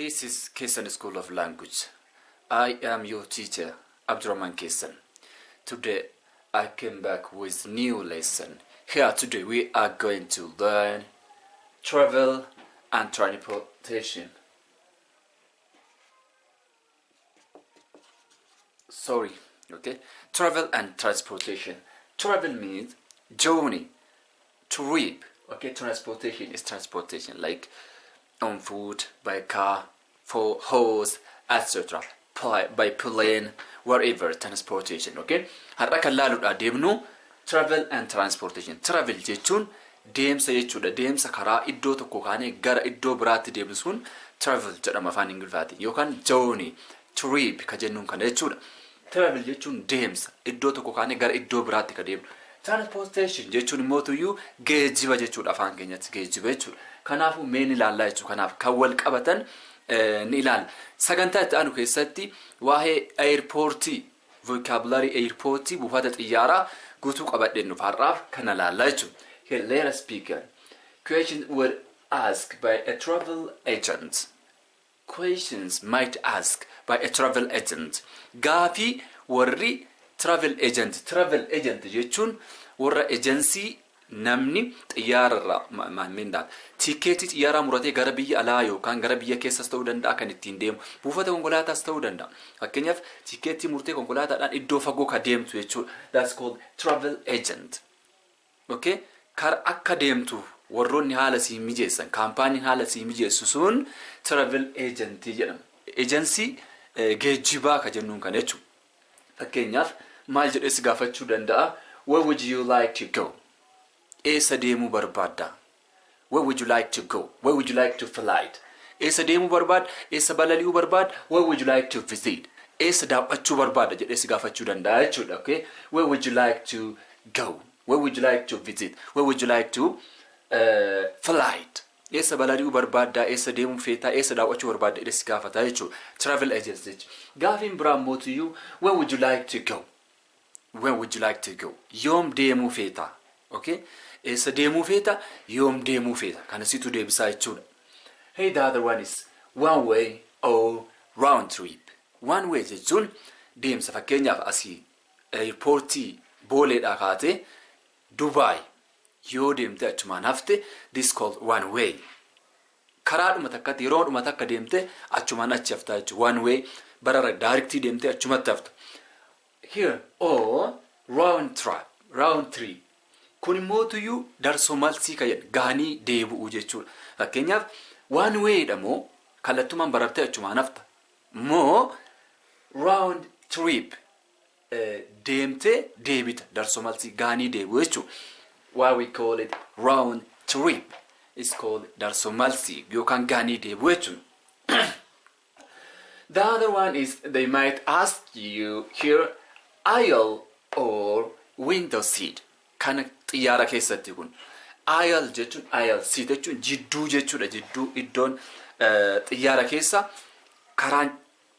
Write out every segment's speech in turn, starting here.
This is Kesan School of Language. I am your teacher, Abdurrahman Kesan. Today, I came back with new lesson. Here today we are going to learn travel and transportation. Sorry, okay? Travel and transportation. Travel means journey, trip. Okay, transportation is transportation, like on foot, by car, for horse, etc. By plane, wherever, transportation. Okay, har'a kan laaluudha deemnu travel and transportation. Travel jechuun deemsa jechuudha. Deemsa karaa iddoo tokko kaanee gara iddoo biraatti deemsuun travel jedhama afaan Ingiliffaatiin, yookaan journey, trip ka jennuun kana jechuudha. Travel jechuun deemsa iddoo tokko kaanee gara iddoo biraatti ka deemnu. Transportation jechuun immoo tuyyuu geejjiba jechuudha, afaan keenyatti geejjiba jechuudha. Kanaafuu mee ni ilaallaa jechuudha. Kanaaf kan wal qabatan ni ilaalla. Sagantaa itti aanu keessatti waa'ee airportii, vocabulary airportii, buufata xiyyaaraa guutuu qabadheen nuuf har'aaf kana ilaallaa jechuudha. Here, let us begin. Questions were asked by a travel agent. Questions might ask by a travel agent. Gaafii warri travel agent. Travel agent jechuun warra ejeensii namni xiyyaararraa mindaat tikeetii xiyyaaraa muratee gara biyya alaa yookaan gara biyya keessas ta'uu danda'a kan ittiin deemu, buufata konkolaataas ta'uu danda'a. Fakkeenyaaf, tikeetii murtee konkolaataadhaan iddoo fagoo ka deemtu jechuudha. That's called travel agent. Okay? Kara akka deemtu warroonni haala sii mijeessan, kaampaaniin haala sii mijeessu sun travel agent jedhama. Ejensii geejjibaa ka jennuun kana jechuudha. Fakkeenyaaf, maal jedhee si gaafachuu danda'a? Where would you like to go? Eessa deemuu barbaadda? Where would you like to go? Where would you like to fly? Eessa deemuu barbaadda? Eessa balali'uu barbaadda? Where would you like to visit? Eessa daawwachuu barbaadda jedhee si gaafachuu danda'a jechuudha. Okay? Where would you like to go? Where would you like to visit? Where would you like to fly? Eessa balali'uu barbaadda? Eessa deemuu feetaa? Eessa daawwachuu barbaadda jedhee si gaafata jechuudha. Travel agency jechuudha. Gaafiin biraa mootiyyuu, where would you like to go? Where would you like to go? Yoom deemuu feetaa? Okay? Eessa deemuu feeta? Yoom deemuu feeta? Kana situ deebisaa jechuudha. Hey, the other one is one way or round trip. One way jechuun deemsa, fakkeenyaaf, asii airportii Booleedhaa kaatee Dubaay yoo deemte achumaan hafte, this called one way. Karaadhuma takkatti yeroodhuma takka deemte achumaan achi haftaa jechuudha. One way barara directii deemte achumatti hafta. Here or round trip, round trip. Kun immoo tuyyuu darsoo malsii kan jedhu gahanii deebi'uu jechuudha. Fakkeenyaaf, one way dha moo kallattumaan barartee achumaan hafta moo round trip deemtee deebita, darsoo malsii gahanii deebi'u jechuudha. Why we call it round trip is called darsoo malsii yookaan gahanii deebi'u jechuudha. The other one is they might ask you here aisle or window seat. Kana xiyyaara keessatti kun. Aisle jechuun, aisle seat jechuun jidduu jechuudha. Jidduu iddoon xiyyaara keessa karaan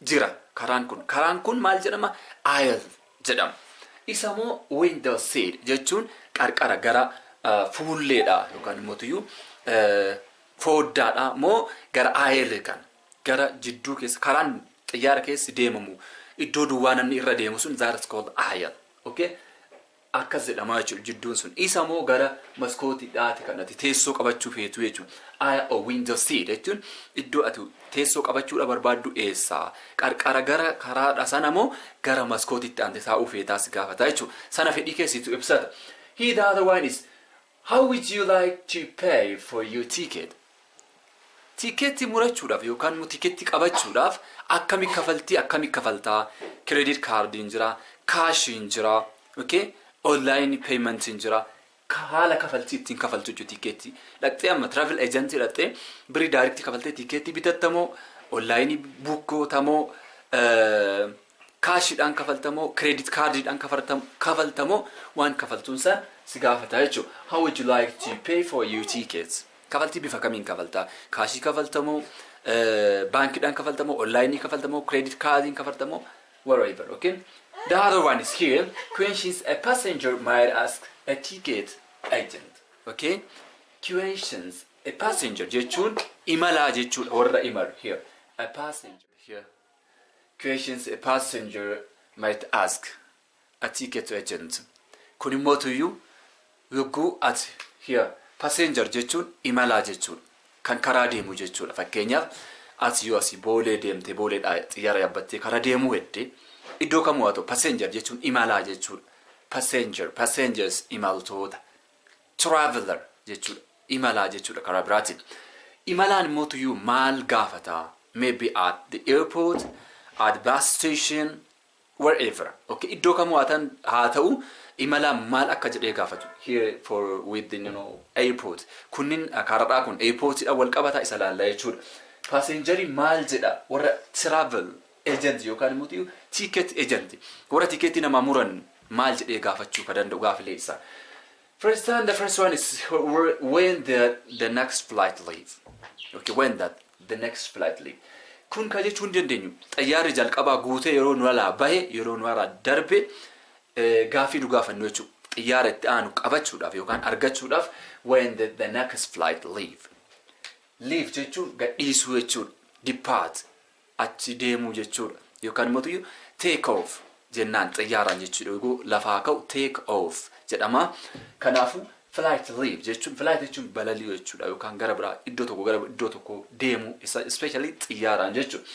jira. Karaan kun. Karaan kun maal jedhama? Aisle jedhama. Isa moo window seat jechuun qarqara gara fuulleedha yookaan immoo tuyyuu fooddaadha moo gara aisle kan gara jidduu keessa karaan xiyyaara keessa deemamu, iddoo duwwaa namni irra deemu sun, that is called aisle. Okay? Akkas jedhama jechuudha jidduun sun. Isa moo gara maskootiidhaati kan ati teessoo qabachuu feetu jechuudha. Aisle or window seat jechuun iddoo ati teessoo qabachuudha barbaaddu eessa? Qarqara gara karaadha sana moo gara maskootiitti aante taa'uu feetaa si gaafata jechuudha. Sana fedhii keessitu ibsata. Here, the other one is, how would you like to pay for your ticket? Tikeetii murachuudhaaf yookaan immoo tikeetii qabachuudhaaf akkami kafaltii, akkami kafaltaa? Credit cardiin jira, cashiin jira, okay? Online paymentiin jira. Haala kafaltii ittiin kafaltu jechuudha tikeetii. Dhaqxee amma travel agentii dhaqxee birii directii kafaltee tikeetii bitattamoo, online book gootamoo, cashiidhaan kafaltamoo, credit cardiidhaan kafaltamoo, waan kafaltuun san si gaafata jechuudha. How would you like to pay for your tickets? Kafaltii bifa kamiin kafaltaa? Cashii kafaltamoo, baankiidhaan kafaltamoo, onlineii kafaltamoo, credit cardiin kafaltamoo, whatever, okay? The other one is here, questions a passenger might ask a ticket agent, okay? Questions a passenger jechuun imalaa jechuudha, warra imalu here. a passenger here. Questions a passenger might ask a ticket agent. Kun immoo tuyyuu yogguu ati here passenger jechuun imalaa jechuudha. Kan karaa deemu jechuudha. Fakkeenyaaf, ati yoo asii Boolee deemte, Booleedhaa xiyyaara yaabbattee karaa deemuu hedde, iddoo kamuu haa ta'u, passenger jechuun imalaa jechuudha. Passenger, passengers, imaltoota. Traveler jechuudha. Imalaa jechuudha karaa biraatiin. Imalaan immoo tuyyuu maal gaafataa? Maybe at the airport, at bus station, wherever. Okay, iddoo kamuu haa ta'u, imalaan maal akka jedhee gaafatu. Here for with the airport. Kunniin karaadhaa kun airportidha wal qabataa isa laallaa jechuudha. Passengerii maal jedha warra travel agent yookaan immoo ticket agent, warra tikeetii namaa muran, maal jedhee gaafachuu ka danda'u gaafilee isaa. First time, the first one is when the next flight leave. Okay, when that the next flight leave. Kun ka jechuu hin dandeenyu. Xayyaarri jalqabaa guutee yeroo nu alaa bahe, yeroo nu alaa darbe, gaafii nu gaafannu jechuudha. Xiyyaara itti aanu qabachuudhaaf yookaan argachuudhaaf, when the next flight leave. Leave jechuun gadhiisuu jechuudha. Depart, achi deemuu jechuudha. Yookaan immoo take off jennaan xiyyaaraan jechuudha. Yeroo lafaa ka'u take off jedhama. Kanaafuu flight leave jechuun, flight jechuun balali'uu jechuudha, yookaan gara biraa, iddoo tokko gara iddoo tokko deemuu, especially xiyyaaraan jechuudha.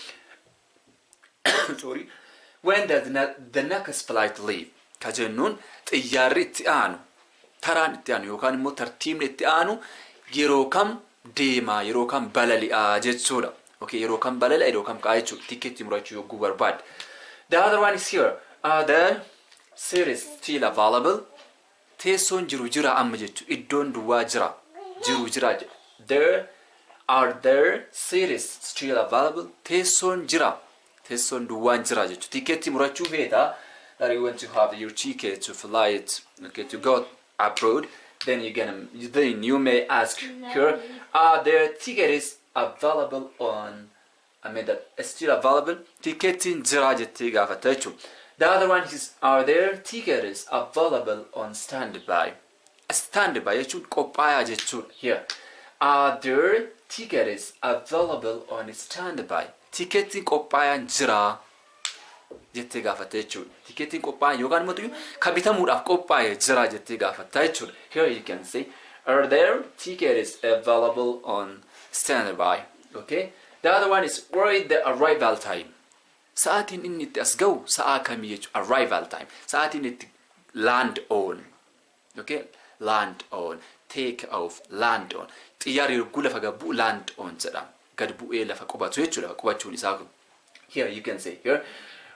Sorry. When the next flight leave ka jennuun, xiyyaarri itti aanu, taraan itti aanu yookaan immoo tartiibni itti aanu yeroo kam deemaa, yeroo kam balali'aa jechuudha. Okay, yeroo kam balali'a, yeroo kam ka'a jechuudha. Tikkeetti murachuu yogguu barbaadde. The other one is here. Are the seats still available? Teessoon jiru jira amma jechuudha. Iddoon duwwaa jira. Jiru jira jedha. Are there seats still available? Teessoon jira. Teessoon duwwaan jira jechuudha. Tikkeetti murachuu feeta. That you want to have your ticket to fly it, okay, to go abroad, then you may ask here, are there tickets available on, I mean, that is still available? Tikkeettiin jira jettee gaafatta jechuudha. The other one is, are there tickets available on standby? Standby jechuun qophaayaa jechuudha. Here, are there tickets available on standby? Tikkeettiin qophaayaan jira jettee gaafatta jechuudha. Tikkeettiin qophaa'an yookaan immoo kan bitamuudhaaf qophaa'e jira jettee gaafatta jechuudha. Here you can say, are there tickets available on standby? Okay. The other one is, where is the arrival time? Sa'aatiin inni itti as ga'u sa'aa kamii jechuudha. Arrival time. Sa'aatiin itti land on. Okay. Land on. Take off. Land on. Xiyyaarri yogguu lafa gad bu'u land on jedhama. Gad bu'ee lafa qubatu jechuudha. Qubachuun isaa kun. Here you can say here,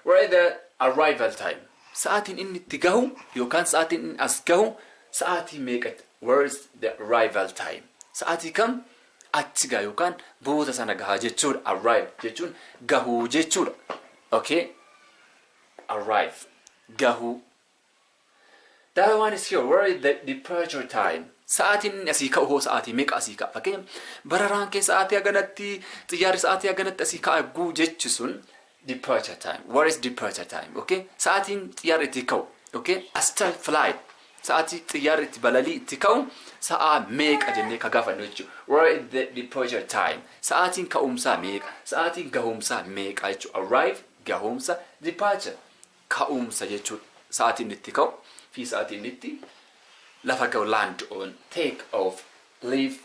where is the arrival time? Sa'aatiin inni itti gahu yookaan sa'aatiin inni as gahu sa'aatii meeqatti? Where is the arrival time? Sa'aatii kam achi gaha yookaan boota sana gahaa jechuudha. Arrive jechuun gahuu jechuudha. Okay? Arrive. Gahuu. The other one is here. Where is the departure time? Sa'aatiin inni asii ka'u hoo sa'aatii meeqa asii ka'a? Fakkeenyaaf, bararaan kee sa'aatii haganatti, xiyyaarri sa'aatii haganatti asii ka'a guu jechi sun departure time. Where is departure time? Okay? Sa'aatiin xiyyaarri itti ka'u. Okay? Start flight. Sa'aatii xiyyaarri itti balalii itti ka'u sa'aa meeqa jennee ka gaafannu jechuudha. Where is the departure time? Sa'aatiin ka'umsaa meeqa? Sa'aatiin gahumsaa meeqa jechuudha. Arrive, gahumsa, departure, ka'umsa jechuudha. Sa'aatiin itti ka'u fi sa'aatiin itti lafa ga'u, land on, take off, leave,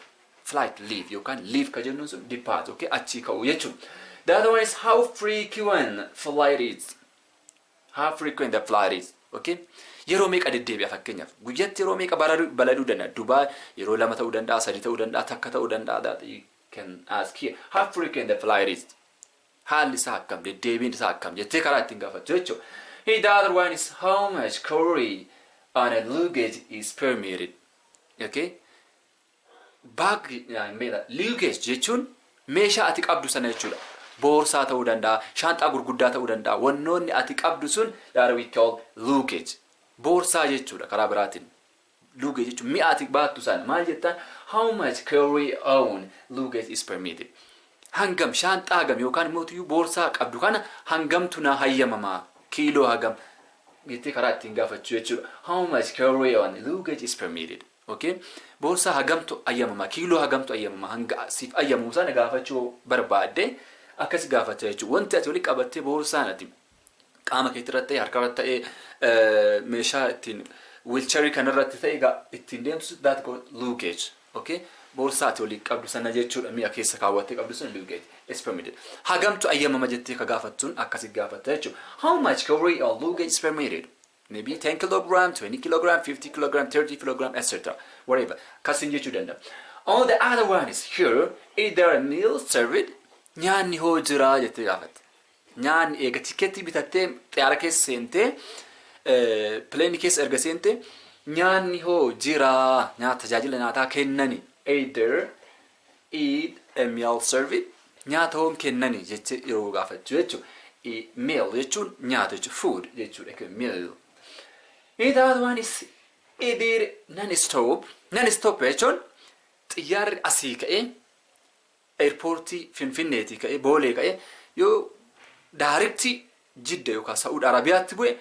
flight leave yookaan leave ka jennuun sun depart, okay, achii ka'u jechuudha. The other one is how frequent flight is. How frequent the flight is. Okay? Yeroo meeqa deddeebi'a? Fakkeenyaaf, guyyaatti yeroo meeqa balali'uu danda'a? Dubai yeroo lama ta'uu danda'a, sadi ta'uu danda'a, takka ta'uu danda'a. That you can ask here. How frequent the flight is. Haalli isaa akkam, deddeebiin isaa akkam jettee karaa ittiin gaafattu jechuudha. Here, the other one is how much carry on a luggage is permitted. Okay? Bag, luggage jechuun meeshaa ati qabdu sana jechuudha. Boorsaa ta'uu danda'a, shaanxaa gurguddaa ta'uu danda'a. Wannoonni ati qabdu sun that we call luggage. Boorsaa jechuudha karaa biraatiin. Luggage jechuun mi'a ati baattu sana maal jettaan? How much carry on luggage is permitted? Hangam shaanxaa hagam yookaan immoo boorsaa qabdu kana hangamtu na hayyamamaa, kiiloo hagam jettee karaa ittiin gaafachuu jechuudha. How much carry on luggage is permitted? Okay? Boorsaa hagamtu hayyamamaa, kiiloo hagamtu hayyamamaa, hanga siif hayyamuu sana gaafachuu barbaadde Akkas gaafata jechuudha. Wanti ati walitti qabattee boorsaan ati qaama keetti irratti ta'e, harka irratti ta'e, meeshaa ittiin wheelchairii kanarratti ta'e ittiin deemtu, that called luggage. Okay? Boorsaa ati walii qabdu sana jechuudha, mi'a keessa kaawwattee qabdu sun luggage is permitted. Hagamtu ayyamama jettee ka gaafattuun akkasi gaafatta jechuudha. How much carry on luggage is permitted? Maybe 10 kilogram, 20 kilogram, 50 kilogram, 30 kilogram, etc. Whatever. Kasin jechuu danda'a. On the other one is here, is there a meal served? Nyaanni hoo jiraa jettee gaafatte. Nyaanni eega tikeettii bitattee xiyyaara keessa seentee, planeii keessa erga seentee, nyaanni hoo jiraa, nyaata tajaajila nyaataa kennani. Either eat a meal served, nyaata hoo kennani jettee yeroo gaafachuu jechuudha. Meal jechuun nyaata jechuudha. Food jechuudha. Meal. The other one is either non-stop. Non-stop jechuun xiyyaarri asii ka'ee, airportii Finfinneetii ka'ee, Boolee ka'ee, yoo directii Jidda yookaan Saa'ud Arabiyaatti bu'e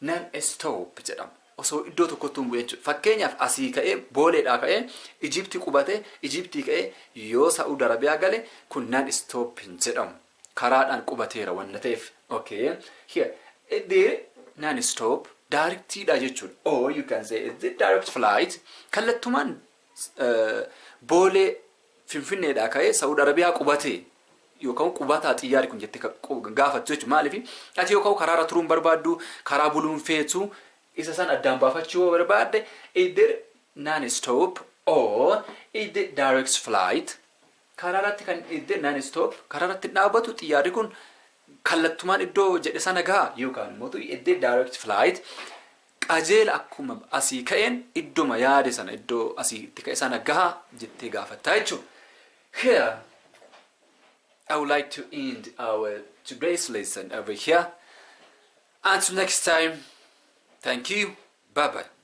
non-stop jedhama. Osoo iddoo tokkotti hin bu'e jechuudha. Fakkeenyaaf, asii ka'ee, Booleedhaa ka'ee Ijiptii qubate, Ijiptii ka'ee yoo Saa'ud Arabiyaa gale, kun non-stop hin jedhamu. Karaadhaan qubateera wanna ta'eef. Okay. Here, there non-stop directiidha jechuudha. Or you can say it's the direct flight. Kallattumaan Boolee Finfinneedhaa ka'ee Saa'ud Arabiyaa qubate yookaan qubataa xiyyaarri kun jettee gaafattu jechuudha. Maaliif? Ati yookaan karaarra turuun barbaaddu, karaa buluun feetu, isa san addaan baafachuu yoo barbaadde, either non-stop or either direct flight. Karaarratti kan either non-stop, karaarratti dhaabbatu xiyyaarri kun, kallattumaan iddoo jedhe sana gaha, yookaan immoo either direct flight, qajeela akkuma asii ka'een iddoma yaade sana, iddoo asii itti ka'e sana gaha jettee gaafattaa jechuudha. Here, I would like to end our today's lesson over here. Until next time, thank you. Bye bye.